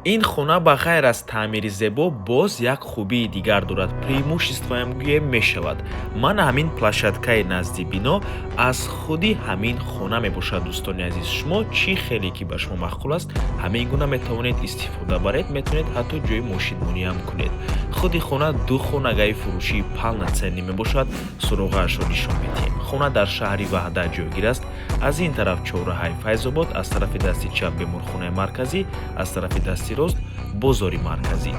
Ин хона ба ғайр аз таъмири зебо боз як хубии дигар дорад, преимущество ям гӯем мешавад. Мана ҳамин площадка и назди бино аз худи ҳамин хона мебошад. Дӯстони азиз, шумо чӣ хеле ки ба шумо маъқул аст, ҳамин гуна метавонед истифода баред, метавонед ҳатто ҷои мошинмониам кунед. Худи хона ду хонагаи фурӯшии полноценный мебошад. Суроғаашро нишон медиҳем. Хона дар шаҳри Ваҳдат ҷойгир аст. Аз ин тараф чорраҳаи Файзобод, аз тарафи дасти чап беморхонаи марказӣ, аз тарафи дасти рост бозори марказӣ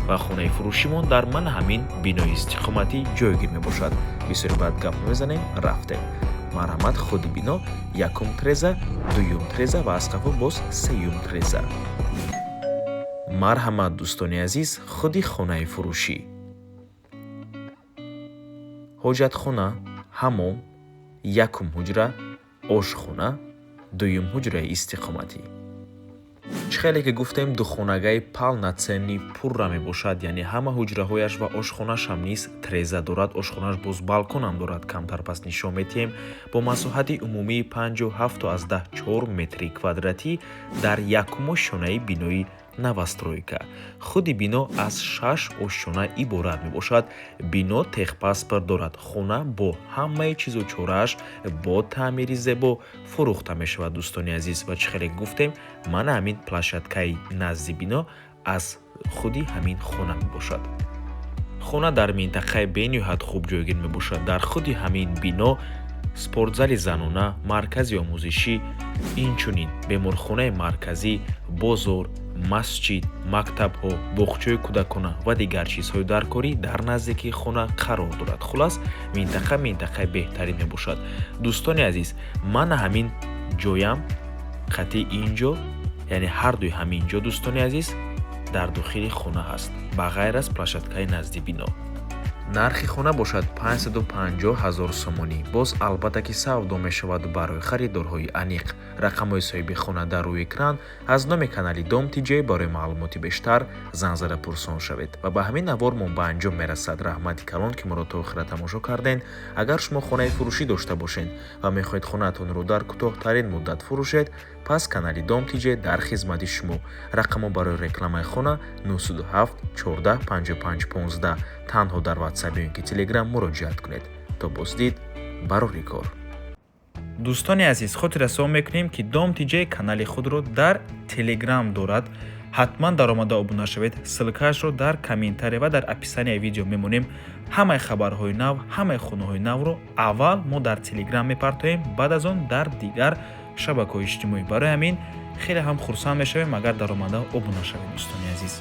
ва хонаи фурӯшимон дар мана ҳамин бинои истиқоматӣ ҷойгир мебошад. Бисёри баъд гап мезанем, рафтем. Марҳамат, худи бино, якум треза, дуюм треза ва аз қафо боз сеюм треза. Марҳамат, дӯстони азиз, худи хонаи фурӯшӣ: ҳоҷатхона, ҳамом, якум ҳуҷра, ошхона, дуюм ҳуҷраи истиқоматӣ. Чӣ хеле ки гуфтем, духонагаи полноценный пурра мебошад, яъне ҳама ҳуҷраҳояш ва ошхонааш ҳам низ треза дорад. Ошхонааш боз балконам дорад, камтар пас нишон медиҳем. Бо масоҳати умумии 57,4 метри квадратӣ дар якум ошёнаи бинои новостройка. Худи бино аз шаш ошёна иборат мебошад. Бино техпаспорт дорад. Хона бо ҳамаи чизу чорааш бо таъмири зебо фурӯхта мешавад, дӯстони азиз. Ва чӣ хеле гуфтем, мана ҳамин площадка и назди бино аз худи ҳамин хона мебошад. Хона дар минтақаи бениҳоят хуб ҷойгир мебошад. Дар худи ҳамин бино спортзали занона, маркази омӯзишӣ, инчунин беморхонаи марказӣ, бозор, масҷид, мактабҳо, боғчаи кӯдакона ва дигар чизҳои даркорӣ дар наздикии хона қарор дорад. Хулас, минтақа минтақаи беҳтарин мебошад. Дӯстони азиз, мана ҳамин ҷоям қати ин ҷо, яъне ҳардуи ҳамин ҷо, дӯстони азиз, дар дохили хона ҳаст, ба ғайр аз площадка и назди бино. Нархи хона бошад 550 ҳазор сомонӣ. Боз албатта ки савдо мешавад. Барои харидорҳои аниқ рақамҳои соҳиби хона дар рӯи экран. Аз номи канали Дом Тиҷей барои маълумоти бештар занг зада пурсон шавед. Ва ба ҳамин навормон ба анҷом мерасад. Раҳмати калон, ки моро то охира тамошо кардем. Агар шумо хонаи фурӯшӣ дошта бошед ва мехоҳед хонаатонро дар кӯтоҳтарин муддат фурӯшед, пас канали Дом Тиҷей дар хизмати шумо. Рақамҳо барои рекламаи хона 907 14 55 15. Танҳо дар Ватсап ё ин ки Телеграм муроҷиат кунед. То боздид, барори кор. Дӯстони азиз, хотиррасон мекунем, ки Дом Тиҷей канали худро дар Телеграм дорад. Ҳатман даромада обуна шавед. Ссылка ашро дар комментария ва дар описания и видео мемонем. Ҳамаи хабарҳои нав, ҳамаи хонаҳои навро аввал мо дар Телеграм мепартоем, баъд аз он дар дигар шабакаҳои иҷтимоӣ. Барои ҳамин хеле ҳам хурсанд мешавем, агар даромада обуна шавед, дӯстони азиз.